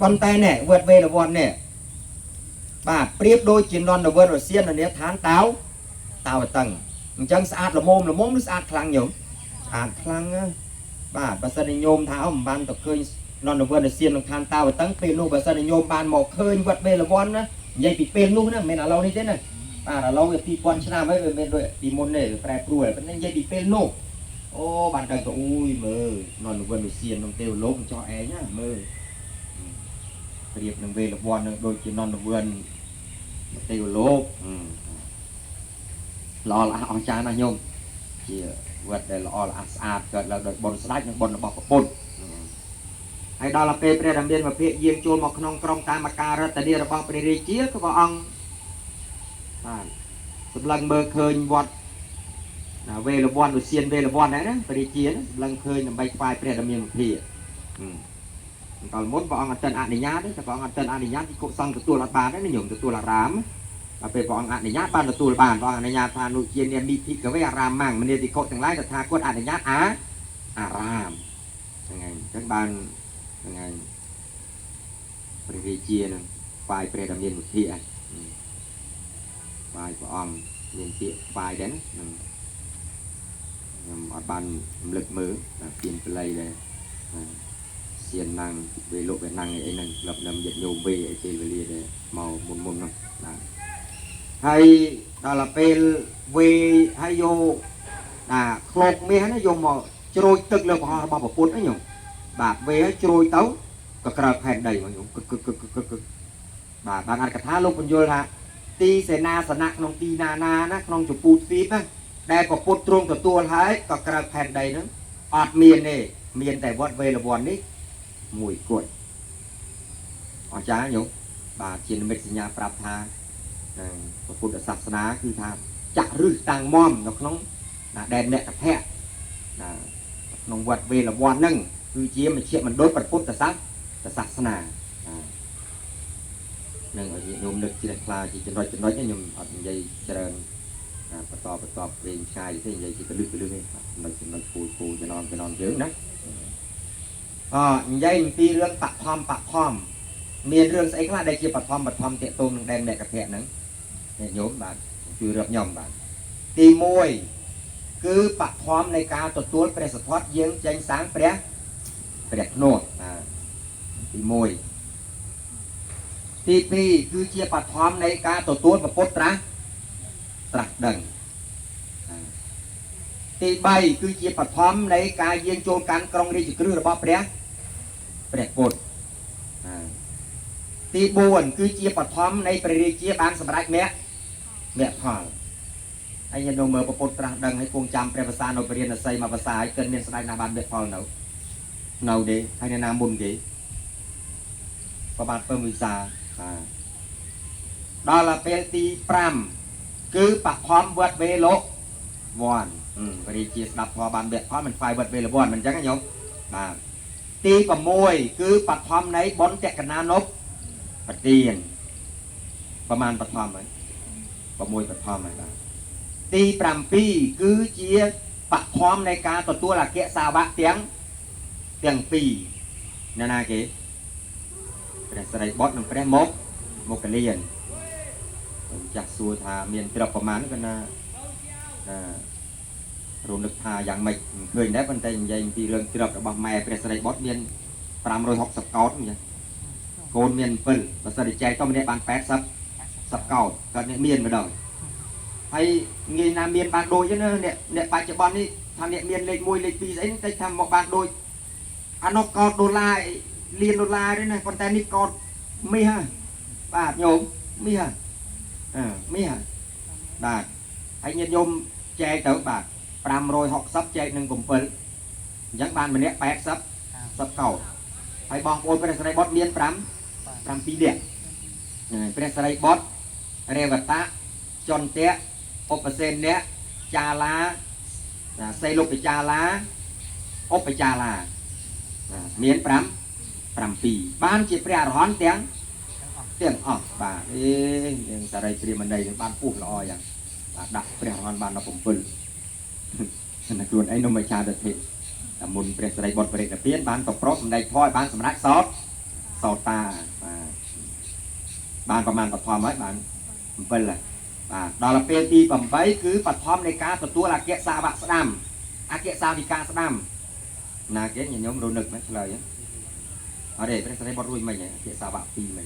ប៉ុន្តែនេះវត្តវេលវ័ននេះបាទប្រៀបដូចជានន្ទវនរសៀននាឋានតាវតាវតឹងអញ្ចឹងស្អាតល្មមល្មមឬស្អាតខ្លាំងញោមស្អាតខ្លាំងណាបាទបើសិនជាញោមថាអូមិនបានទៅឃើញនន្ទវនរសៀនក្នុងឋានតាវតឹងពេលនោះបើសិនជាញោមបានមកឃើញវត្តវេលវ័នណានិយាយពីពេលនោះណាមិនមែនឥឡូវនេះទេណាបាទឥឡូវវា2000ឆ្នាំហើយវាមិនមែនដូចពីមុនទេវាប្រែប្រួលប៉ុន្តែនិយាយពីពេលនោះអូបានដឹងទៅអូយមើលនន្ទវនរសៀនក្នុងទេវលោកចោះឯងណាមើល ប្រៀបនឹងវេលវ័ននឹងដូចជានន្ទវនទេវលោកល្អល្អះអស្ចារ្យណាស់ញោមជាវត្តដែលល្អល្អះស្អាតកើតឡើងដោយបុណ្យស្ដេចនិងបុណ្យរបស់ប្រពន្ធហើយដល់ទៅពេលព្រះរាមាវិភាកយាងចូលមកក្នុងក្រុមកម្មការរតនារបស់ព្រះរាជាក៏ព្រះអង្គបាទសម្លឹងមើលឃើញវត្តណាវេលវ័នឧសៀនវេលវ័នហ្នឹងណាព្រះរាជាសម្លឹងឃើញដើម្បីថ្វាយព្រះរាមាវិភាក កាលមុនព្រះអង្គអត់ទាន់អនុញ្ញាតទេតែព្រះអង្គអត់ទាន់អនុញ្ញាតទីគុសង្ឃទទួលអត់បានទេណាញោមទទួលអារាមដល់ពេលព្រះអង្គអនុញ្ញាតបានទទួលបានព្រះអង្គអនុញ្ញាតថានុជានាមិភិកវេអារាមាំងមនាតិកុទាំងឡាយតថាគតអនុញ្ញាតអាអារាមហ្នឹងហើយអញ្ចឹងបានហ្នឹងហើយព្រះរាជានឹងថ្វាយព្រះរាមាវិភាកថ្វាយព្រះអង្គមានពាក្យថ្វាយដែរណាខ្ញុំអត់បានរំលឹកមើលបាទៀនបល័យដែរ សៀនណាំងវេលុវេណាំងអីហ្នឹងក្លឹបនឹមញាតិញោមវេអីពេលវេលាដែរមកមុនមុនហ្នឹងបាទហើយដល់ពេលវេហើយយកអាក្លោកមាសហ្នឹងយកមកជ្រោយទឹកលើប្រហោះរបស់ប្រពន្ធហ្នឹងញោមបាទវេហើយជ្រោយទៅក៏ក្រើកផែនដីមកញោមកឹកកឹកកឹកកឹកកឹកបាទបានអត្ថកថាលោកបញ្យល់ថាទីសេនាសនៈក្នុងទីណាណាណាក្នុងចម្ពូទ្វីបណាដែលប្រពុតទ្រង់ទទួលហើយក៏ក្រើកផែនដីហ្នឹងអត់មានទេមានតែវត្តវេលវ័ននេះមួយគត់អស្ចារ្យញោមបាទជានិមិត្តសញ្ញាប្រាប់ថាព្រះពុទ្ធសាសនាគឺថាចាក់ឫសតាំងមមនៅក្នុងដែនមគ្គភៈណាក្នុងវត្តវេលវ័នហ្នឹងគឺជាមជ្ឈមណ្ឌលព្រះពុទ្ធសាសនានឹងឲ្យញាតិញោមនឹកជ្រះថ្លាជាចំណុចចំណុចខ្ញុំអត់និយាយច្រើនបន្តបន្តវែងឆ្ងាយទេនិយាយជាកលឹះកលឹះទេចំណុចចំណុចពូពូចំណងចំណងយើងណាអនិយាយអំពីរឿងបឋមបឋមមានរឿងស្អីខ្លះដែលជាបឋមបឋមតាកតងនឹងដែនមគ្គភៈហ្នឹងញាតិញោមបាទជួយរាប់ខ្ញុំបាទទី1គឺបឋមនៃការទទួលព្រះសទ្ធយើងចេញសាងព្រះព្រះភ្នោះបាទទី1ទី2គឺជាបឋមនៃការទទួលព្រះពុទ្ធត្រាស់ត្រាស់ដឹងទី3គឺជាបឋមនៃការយាងចូលកាន់ក្រុងរាជក្រឹសរបស់ព្រះព្រះពុទ្ធទី4គឺជាបឋមនៃព្រះរាជាបានសម្រេចមគ្គមគ្គផលហើយញាតិញោមមើលព្រះពុទ្ធត្រាស់ដឹងឲ្យគង់ចាំព្រះភាសានៅពរាណសីមកភាសាឲ្យកិនមានស្ដេចណាបានមគ្គផលនៅនៅទេហើយអ្នកណាមុនគេប្របាទពឹមវិសាបាទដល់ពេលទី5គឺបឋមវត្តវេលវ័នព្រះរាជាស្ដាប់ធម៌បានមគ្គផលមិនថ្វាយវត្តវេលវ័នមិនអញ្ចឹងណាញោមបាទទី6គឺបឋមនៃបុណ្យតកណានុបទានប្រមាណបឋមហើយ6បឋមហើយបាទទី7គឺជាបឋមនៃការទទួលអគ្គសាវកទាំងពីរណាណាគេព្រះសិរីបុត្រនិងព្រះមុខមុគលានចាស់សួរថាមានទ្រព្យប្រមាណក៏ណាណារំលឹកថាយ៉ាងម៉េចមិនឃើញដែរប៉ុន្តែនិយាយពីរឿងទ្រព្យរបស់ម៉ែព្រះសិរីបុត្រមាន560កោដអញ្ចឹងកូនមាន7បើសិនជាចែកទៅម្នាក់បាន80 10កោដគាត់នេះមានម្ដងហើយងាយណាមានបានដូចណាអ្នកអ្នកបច្ចុប្បន្ននេះថាអ្នកមានលេខ1លេខ2ស្អីនេះតែថាមកបានដូចអានោះកោដដុល្លារលានដុល្លារទេណាប៉ុន្តែនេះកោដមាសហ่ะបាទញោមមាសហ่ะអើមាសហ่ะបាទហើយញាតិញោមចែកទៅបាទ560ចែកនឹង7អញ្ចឹងបានម្នាក់80 10កោដហើយបងប្អូនព្រះសិរីបុត្រមាន5 7នាក់ព្រះសិរីបុត្ររេវតៈចន្ទៈឧបសេនៈចាឡាសីលុបចាឡាឧបចាឡាមាន5 7បានជាព្រះអរហន្តទាំងអស់បាទអេនាងសារីព្រាមណីនឹងបានពោះល្អយ៉ាងបាទដាក់ព្រះអរហន្តបាន17ណាខ្លួនឯងនំមិឆាទិដ្ឋិតែមុនព្រះសិរីបុត្របរិនិព្វានបានប្រប្រុសសម្ដែងធម៌ឲ្យបានសម្រេចសោត សោតាបាទបានប្រមាណបឋមហើយបាន7ហើយបាទដល់ពេលទី8គឺបឋមនៃការទទួលអគ្គសាវកស្ដាំអគ្គសាវិកាស្ដាំណាគេញញោមរនឹកណាឆ្លើយអត់ទេព្រះសិរីបត់រួចមិញអគ្គសាវក2មិញ។